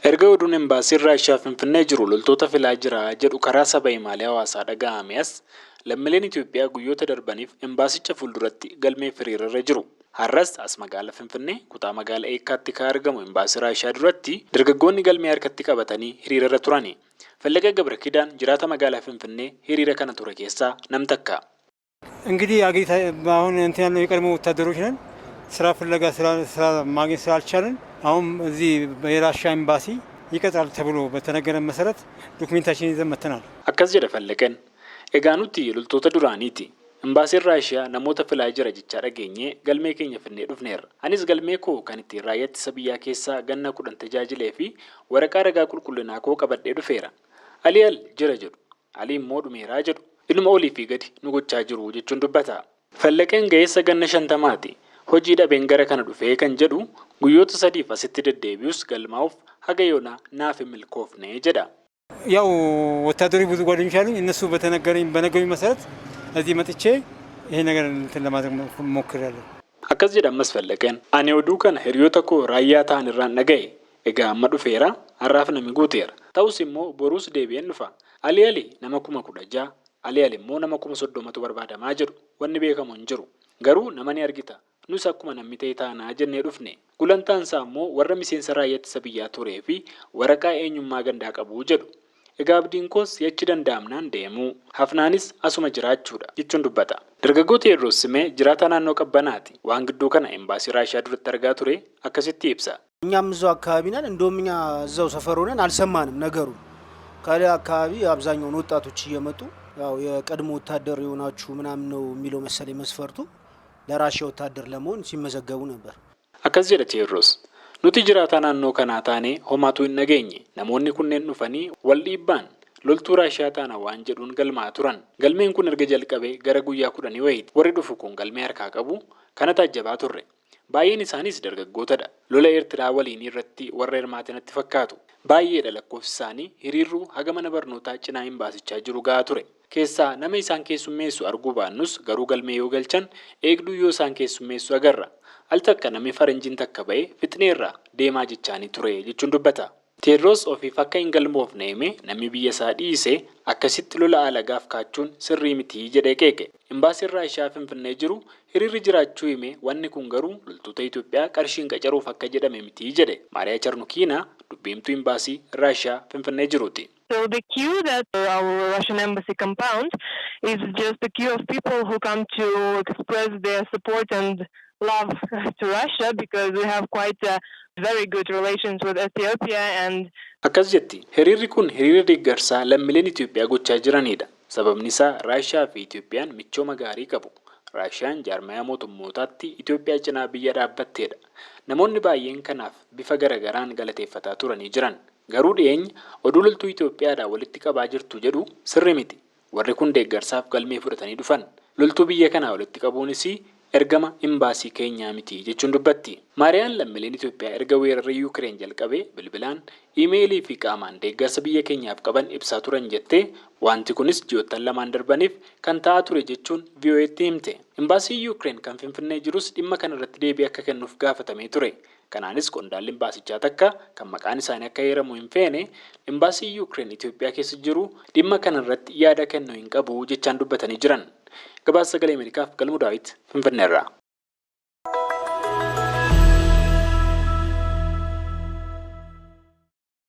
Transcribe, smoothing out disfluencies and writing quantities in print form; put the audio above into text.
Erga oduun Embaasiin Raashiyaa Finfinnee jiru loltoota filaa jira jedhu karaa saba himaalee hawaasaa dhaga'ame as, lammiileen Itoophiyaa guyyoota darbaniif embaasicha fuulduratti galmeef hiriirarra jiru. Har'as as magaalaa Finfinnee kutaa magaalaa Eekkaatti kan argamu Embaasii Raashiyaa duratti dargaggoonni galmee harkatti qabatanii hiriirarra turani. Fallaqa Gabra jiraata magaalaa Finfinnee hiriira kana ture keessaa nam takka. እንግዲህ አሁን እንትን ያልነው የቀድሞ ወታደሮች ነን። ስራ ፍለጋ ስራ ማግኘት ስላልቻልን አሁን እዚህ የራሻ ኤምባሲ ይቀጥራል ተብሎ በተነገረን መሰረት ዶክሜንታችን ይዘን መጥተናል። Akkas jedha Fallaqeen. Egaa nuti loltoota duraaniiti. Imbaasiin Raashiyaa namoota filaa jira jechaa dhageenyee galmee keenya finnee dhufneerra. Anis galmee koo kan ittiin raayyaa ittisa biyyaa keessaa ganna 10 tajaajilee fi waraqaa ragaa qulqullinaa koo qabadhee dhufeera. Alii al jira jedhu. Alii immoo dhumeeraa jedhu. Ilma olii fi gadi nu gochaa jiru jechuun dubbata. Fallaqeen ga'eessa ganna 50ti. Hojii dhabeen gara kana dhufee kan jedhu, guyyoota 3f asitti deddeebi'us galmaa'uuf haga yoonaa naaf hin milkoofne jedha. ያው ወታደሮች ብዙ ጓደኞች አሉኝ። እነሱ በተነገረኝ በነገሩኝ መሰረት እዚህ መጥቼ ይሄ ነገር እንትን ለማድረግ ሞክሬያለሁ። Akkas jedha ammas Fallaqeen. Ani oduu kana hiriyoota koo raayyaa ta'an irraan dhaga'e. Egaa amma dhufeera, har'aaf nami guuteera. Ta'us immoo boruus deebi'een dhufa. Alii ali nama 16,000, alii ali immoo nama 30,000tu barbaadamaa jedhu, wanni beekamu hin jiru. Garuu nama ni argita. Nus akkuma namni ta'e taanaa jennee dhufne. Gulantaan isaa immoo warra miseensa raayyaa ittisa biyyaa turee fi waraqaa eenyummaa gandaa qabu jedhu. Egaa abdiin koos si'achi danda'amnaan deemuu, hafnaanis asuma jiraachuudha jechuun dubbata. Dargaggoo Teewdroos Simee jiraataa naannoo Qabbanaati. Waan gidduu kana embaasii Raashiyaa duratti argaa ture akkasitti ibsa. እኛም እዛው አካባቢ ነን። እንደውም እኛ እዛው ሰፈር ሆነን አልሰማንም ነገሩ። ከሌላ አካባቢ አብዛኛውን ወጣቶች እየመጡ ያው የቀድሞ ወታደር የሆናችሁ ምናምን ነው የሚለው መሰለኝ መስፈርቱ፣ ለራሽያ ወታደር ለመሆን ሲመዘገቡ ነበር። Akkas jedha Teewdroos. Nuti jiraataa naannoo kanaa taanee homaatu hin dhageenye. Namoonni kunneen dhufanii wal dhiibbaan loltuu Raashiyaa taana waan jedhuun galmaa turan. Galmeen kun erga jalqabee gara guyyaa 10 wayiiti. Warri dhufu kun galmee harkaa qabu kana taajjabaa turre. Baay'een isaaniis dargaggootadha. Lola Eertiraa waliin irratti warra hirmaate natti fakkaatu. Baay'eedha lakkoofsi isaanii, hiriirruu haga mana barnootaa cinaa imbaasichaa jiru gahaa ture. Keessaa nama isaan keessummeessu arguu baannus, garuu galmee yoo galchan eegduu yoo isaan keessummeessu agarra. Al takka namni faranjiin takka ba'ee fixneerra deemaa jechaanii ture jechuun dubbata. Teedroos ofiif akka hin galmoofne hime, namni biyya isaa dhiise akkasitti lola alagaaf kaachuun sirrii mitii jedhee qeeqe. Imbaasiin Raashiyaa Finfinnee jiru hiriirri jiraachuu hime, wanni kun garuu loltoota Itoophiyaa qarshiin qacaruuf akka jedhame mitii jedhe. Maariyaa Charnukiinaa dubbiimtuu imbaasii Raashiyaa Finfinnee jiruuti. So the queue that our Russian embassy compound is just a queue of people who come to express their support and love to Russia, because we have quite very good relations with Ethiopia and Akkas jetti, hiriirri kun hiriira deeggarsaa lammiileen Itoophiyaa gochaa jiranidha. Sababni isaa Raashiyaa fi Itoophiyaan michooma gaarii qabu. Raashiyaan jaarmayaa mootummootaatti Itoophiyaa cinaa biyya dhaabbatteedha. Namoonni baay'een kanaaf bifa garagaraan galateeffataa turanii jiran. Garuu dhiyeenya oduu loltuu Itoophiyaadhaa walitti qabaa jirtu jedhu sirri miti. Warri kun deeggarsaaf galmee fudhatanii dhufan. Loltuu biyya kanaa walitti qabuunis ergama imbaasii keenyaa miti jechuun dubbatti. Maariyaan lammiileen Itoophiyaa erga weerarri Yuukireen jalqabee bilbilaan, iimeelii fi qaamaan deeggarsa biyya keenyaaf qaban ibsaa turan jettee, wanti kunis ji'oottan 2n darbaniif kan ta'aa ture jechuun VOA'tti himte. Imbaasiin Yuukireen kan Finfinnee jirus dhimma kana irratti deebii akka kennuuf gaafatamee ture. Kanaanis qondaalli imbaasichaa takka kan maqaan isaanii akka heeramu hin feene, imbaasiin Yuukireen Itoophiyaa keessa jiru dhimma kana irratti yaada kennuu hin qabu jechaan dubbatanii jiran. Gabaasa Sagalee Ameerikaaf Galmuu Daawit Finfinneerraa.